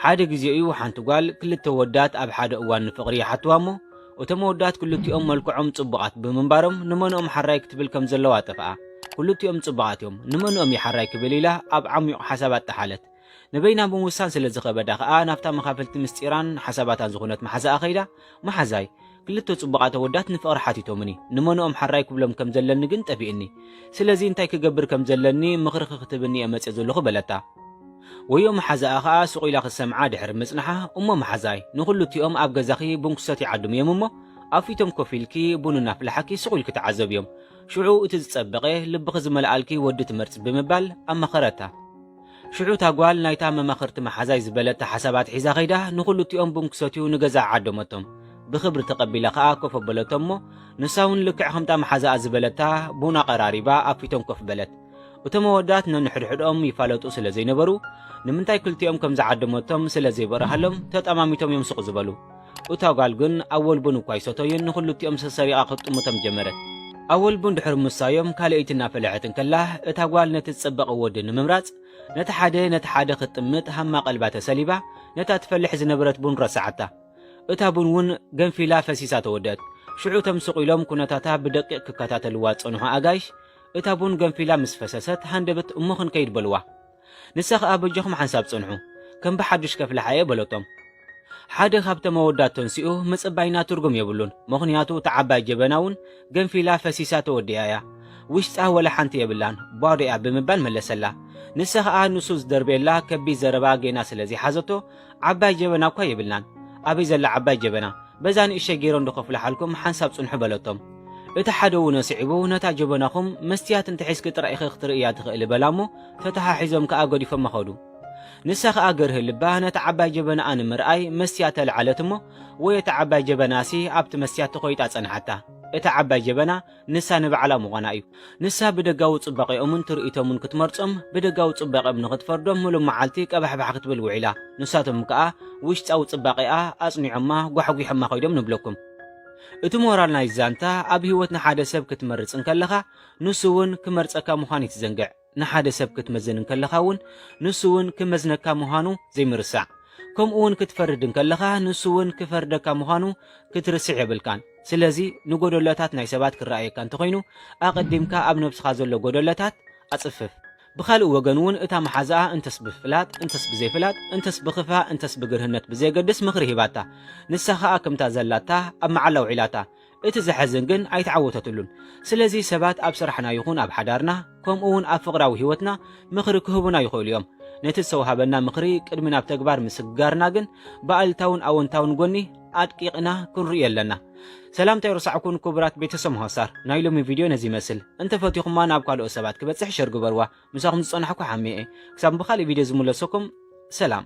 ሓደ ግዜ እዩ ሓንቲ ጓል ክልተ ወዳት ኣብ ሓደ እዋን ንፍቕሪ ይሓትዋ እሞ፣ እቶም ወዳት ክልቲኦም መልክዖም ጽቡቓት ብምንባሮም ንመንኦም ሓራይ ክትብል ከም ዘለዋ ጠፍኣ። ክልቲኦም ጽቡቓት እዮም፣ ንመንኦም እዩ ሓራይ ክብል ኢላ ኣብ ዓሚቕ ሓሳብ ኣጠሓለት። ንበይና ብምውሳን ስለ ዝኸበዳ ከኣ ናብታ መኻፍልቲ ምስጢራን ሓሳባታን ዝኾነት መሓዛኣ ከይዳ፣ "መሓዛይ፣ ክልተ ጽቡቓት ወዳት ንፍቕሪ ሓቲቶምኒ፣ ንመንኦም ሓራይ ክብሎም ከም ዘለኒ ግን ጠፊእኒ። ስለዚ እንታይ ክገብር ከም ዘለኒ ምኽርኺ ክትብኒ እየ መጽየ ዘለኹ" በለታ። ወዮ መሓዛኣ ኸኣ ስቕ ኢላ ክትሰምዓ ድሕሪ ምጽንሓ፣ "እሞ መሓዛይ፣ ንኹልቲኦም ኣብ ገዛኺ ቡን ክሰትዩ ይዓድሙ እዮም እሞ፣ ኣብ ፊቶም ኮፍ ኢልኪ ቡን እናፍላሓኪ ስቕ ኢልኪ ተዓዘብዮም። ሽዑ እቲ ዝጸበቐ፣ ልብኺ ዝመልኣልኪ ወዲ ትመርጺ" ብምባል ኣማኸረታ። ሽዑ እታ ጓል ናይታ መማኽርቲ መሓዛይ ዝበለታ ሓሳባት ሒዛ ኸይዳ፣ ንኹልቲኦም ቡን ክሰትዩ ንገዛ ዓደመቶም። ብኽብሪ ተቐቢላ ኸኣ ኮፍ ኣበለቶም እሞ፣ ንሳ እውን ልክዕ ከምታ መሓዛኣ ዝበለታ ቡን ኣቐራሪባ ኣብ ፊቶም ኮፍ በለት። እቶም ኣወዳት ነንሕድሕዶም ይፋለጡ ስለ ዘይነበሩ፣ ንምንታይ ክልቲኦም ከም ዝዓደመቶም ስለ ዘይበርሃሎም፣ ተጠማሚቶም እዮም ስቕ ዝበሉ። እታ ጓል ግን ኣወል ቡን እኳ ኣይሰተዩን፣ ንኽልቲኦም ሰሰሪቓ ክትጥምቶም ጀመረት። ኣወል ቡን ድሕሪ ምሳዮም፣ ካልኣይቲ እናፈለሐት እንከላ፣ እታ ጓል ነቲ ዝጸበቐ ወዲ ንምምራጽ፣ ነቲ ሓደ ነቲ ሓደ ክትጥምት ሃማ ቀልባ ተሰሊባ፣ ነታ ትፈልሕ ዝነበረት ቡን ረስዓታ። እታ ቡን እውን ገንፊላ ፈሲሳ ተወደአት። ሽዑ እቶም ስቕ ኢሎም ኩነታታ ብደቂቕ ክከታተልዋ ዝጸንሑ ኣጋይሽ፣ እታ ቡን ገንፊላ ምስ ፈሰሰት፣ ሃንደበት እሞ ክንከይድ በልዋ። ንሳ ኸኣ በጃኹም ሓንሳብ ጽንሑ፣ ከም ብሓድሽ ከፍልሓ እየ በለቶም። ሓደ ካብቶም ኣወዳት ተንሲኡ፣ ምጽባይና ትርጉም የብሉን፣ ምኽንያቱ እታ ዓባይ ጀበና እውን ገንፊላ ፈሲሳ ተወዲኣ እያ። ውሽጣ ወላ ሓንቲ የብላን፣ ባዶ እያ ብምባል መለሰላ። ንሳ ኸኣ ንሱ ዝደርብየላ ከቢድ ዘረባ ጌና ስለ ዘይሓዘቶ፣ ዓባይ ጀበና እኳ የብልናን። ኣበይ ዘላ ዓባይ ጀበና? በዛ ንእሸይ ገይሮም ዶ ከፍልሓልኩም ሓንሳብ ጽንሑ በለቶም። እቲ ሓደ እውን ኣስዒቡ፣ ነታ ጀበናኹም መስትያት እንተሒዝኪ ጥራይ ኢኺ ክትርእያ ትኽእሊ በላ እሞ፣ ተተሓሒዞም ከኣ ገዲፎማ ኸዱ። ንሳ ኸኣ ገርህ ልባ ነታ ዓባይ ጀበናኣ ንምርኣይ መስትያት ተልዓለት እሞ፣ ወይ እታ ዓባይ ጀበናሲ ኣብቲ መስትያት ተኾይጣ ጸንሓታ። እታ ዓባይ ጀበና ንሳ ንባዕላ ምዃና እዩ። ንሳ ብደጋዊ ጽባቐኦምን ትርኢቶምን ክትመርጾም፣ ብደጋዊ ጽባቐኦም ንኽትፈርዶም ምሉእ መዓልቲ ቀባሕባሕ ክትብል ውዒላ። ንሳቶም ከኣ ውሽጣዊ ጽባቐኣ ኣጽኒዖማ፣ ጓሕጒሖማ ኸይዶም ንብለኩም። እቲ ሞራል ናይ ዛንታ፣ ኣብ ህይወት ንሓደ ሰብ ክትመርጽ እንከለኻ፣ ንሱ እውን ክመርጸካ ምዃኑ ይትዘንግዕ። ንሓደ ሰብ ክትመዝን እንከለኻ እውን፣ ንሱ እውን ክመዝነካ ምዃኑ ዘይምርሳዕ። ከምኡ እውን ክትፈርድ እንከለኻ፣ ንሱ እውን ክፈርደካ ምዃኑ ክትርስዕ የብልካን። ስለዚ፣ ንጎደሎታት ናይ ሰባት ክረኣየካ እንተኾይኑ፣ ኣቐዲምካ ኣብ ነብስኻ ዘሎ ጎደሎታት ኣጽፍፍ። ብኻልእ ወገን እውን፣ እታ መሓዛኣ እንተስ ብፍላጥ፣ እንተስ ብዘይፍላጥ፣ እንተስ ብኽፋ፣ እንተስ ብግርህነት ብዘየገድስ ምኽሪ ሂባታ። ንሳ ኸኣ ከምታ ዘላታ ኣብ መዓላ ውዒላታ። እቲ ዘሐዝን ግን ኣይተዓወተትሉን። ስለዚ ሰባት ኣብ ስራሕና ይኹን ኣብ ሓዳርና፣ ከምኡ እውን ኣብ ፍቕራዊ ህይወትና ምኽሪ ክህቡና ይኽእሉ እዮም። ነቲ ዝተውሃበና ምኽሪ ቅድሚ ናብ ተግባር ምስግጋርና ግን ብኣሉታውን ኣወንታውን ጎኒ ኣድቂቕና ክንርእዮ ኣለና። ሰላምታ ኣይረሳዕኩን ክቡራት ቤተሰብ መሆሳር። ናይ ሎሚ ቪድዮ ነዚ ይመስል። እንተፈቲኹማ ናብ ካልኦት ሰባት ክበጽሕ ሸር ግበርዋ። ምሳኹም ዝጸናሕኩ ሓሜ እየ። ክሳብ ብኻልእ ቪድዮ ዝምለሰኩም ሰላም።